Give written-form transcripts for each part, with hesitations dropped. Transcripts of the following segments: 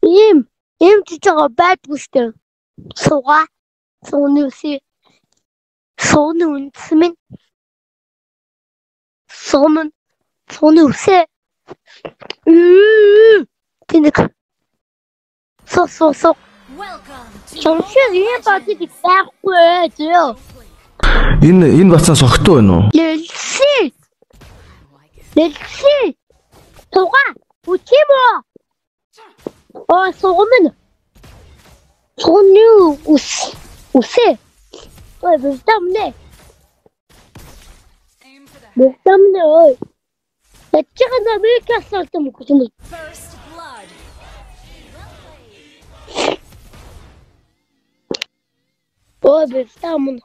Ийм ийм жижиг байдгүй шүү дээ. Суга сууны үсээ сууны үндэс минь суумын сууны үсээ тэнэг суу суу суу чамшиг ийм бадыг байхгүй зөө. Энэ бацаа согтуу байна уу? Нэлси нэлси суга үчим үү? Оо сугмэн. Сугны ус үсээ. Ой бэлдэмнэ. Бэлдэмнэ ой. Эцэг Америкаас салтам юм. Ой бэлдэмнэ.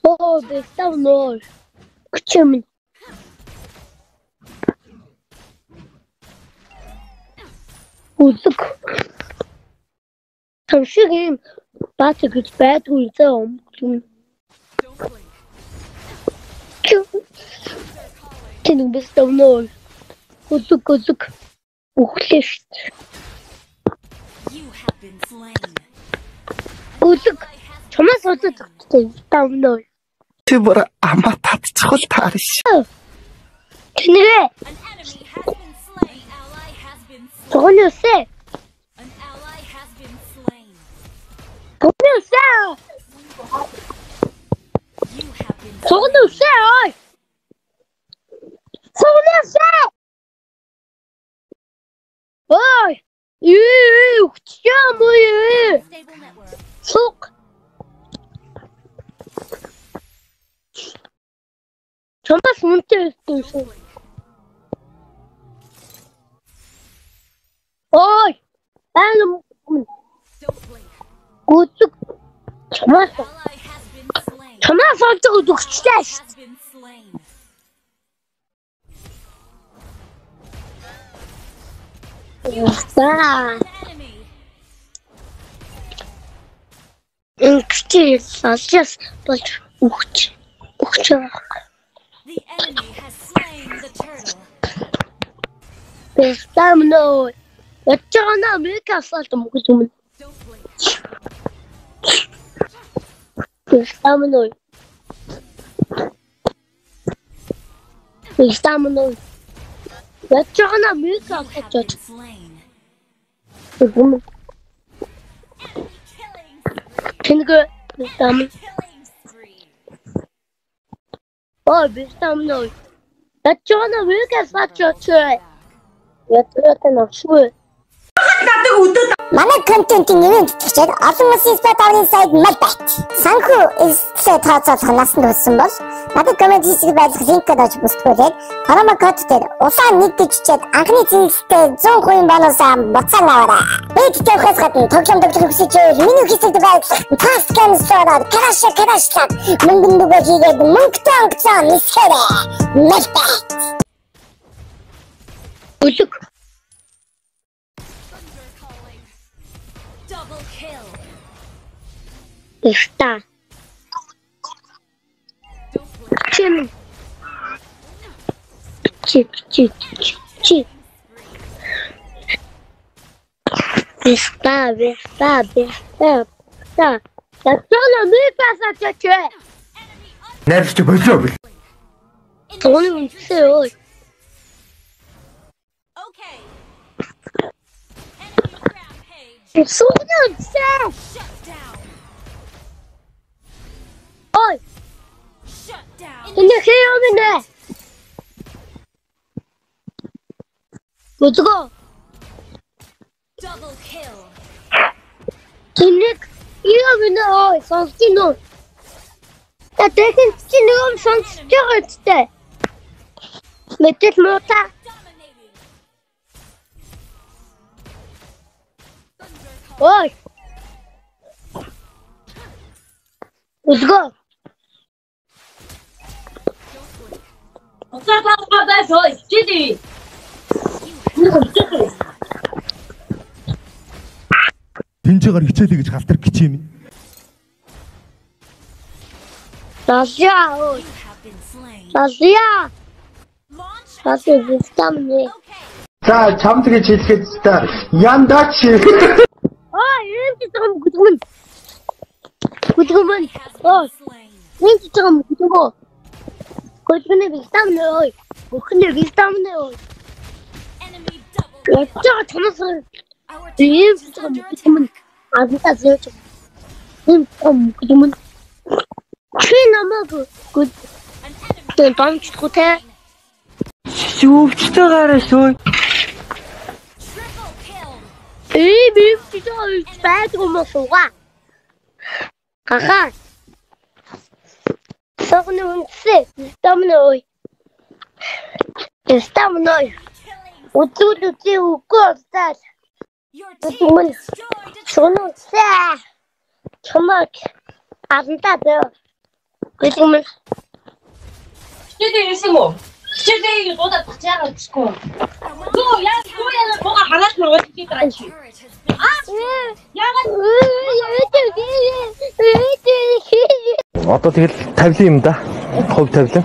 Ой бэлдэмнэ. Күчэмэн. Үлэг. Чамшиг ийм баатар гэж байдгүй зөө юм. Тэнэг бэлдэмнэ. Үлэг үлэг. Үхлээ шүү дээ. Үлэг. Чамаас олоод өгчтэй бэлдэмнэ. Чи бүр амаа татчихвал таарш. Тэнэгэ. Сугны үсээ. Сугны үсээ. Сугны үсээ ой. Сугны үсээ. Ой. Юу үхчихээ муу юу. Суг. Чамаас үнэтэй байсан шүү. Ой, аа гүзэг чамаас чамаас олж өгчлээ шүү. Яа. Ингэч салжаас болж өгч өгч байгаа. Бэстамноо. Ячаана Америкаас салтам гэж юм. Бэстамноо. Бэстамноо. Ячаана Америкаас салтаж. Тэнэг бэстам. Ой, бэстамноо. Ячаана Америкаас салтаж. Ячаана навшгүй. Манай контентын нэрийн тэтгэгчид олон улсын спорт аврын сайд Melbet. Санхүү эрсдлээ тооцоолох насанд хүрсэн бол надад коммент хэсэг байрлах линкээр очиж бүсдгүүлээд промо код дээр улаан 1 гэж чичээд анхны зинлэлтэй 100% бонусаа буцаан аваарай. Бэт тавихаас гадна тоглоом тоглох хүсэж байвал миний хэсэгт байрлах Fast Games руу crash crash-лаад мөнгөн нүгөө хийгээд мөнгөтэй онгоцоо нисгээрэй. Melbet. Үлэг. Está. Чи чи чи чи. Está, está, está, está. Ячаана Америкаас салтаж. Найрч болоо. Сугны үсээ ой. Сугны үсээ. Ой. Энэ хээ өмнө. Үзгөө. Тэнэг юу гэнэ ой сонсч гинөө. Та тэгэн чи нэг юм сонсч байгаа үстэй. Мэтэл муута. Ой. Үзгөө. Тэнцээгээр хичээлээ гэж галтар гिच юм. Лалиа. Лалиа. Лалиа витамин. За чамд гэж хэлэхэд та яндаач. Аа, энэ ч юм гүдгүн. Гүдгүн. Оо. Энэ ч юм гүдгүн. Гүдгүн витамин ой. Гүхэн витамин ой. Яцаа чамаас ийм ч юм гүдгүн. Азта зөөч. Ийм юм гүдгүн. Чи намайг гүд. Тэ донцгүй те. Шүүвчтэй гараа шүү. Ийм юм чи байдаг юм уу суугаа. Хаха. Согны үнсээ. Витамин ой. Витамин ой. Үзүүл үзээ үгүй болтол. Үгүй. Шунуу үнсээ. Чамаг алантаа зөө. Гүлгүмэн. Хичээлээ ирсэн үү? Хичээлээ дуудаад тачаагаа гэсгүй. Гөө яа гөө яа бога харааш мөрөд байгаа чи. Аа яагаад Одоо тэгэл тавилан юм да. Хувь тавилан.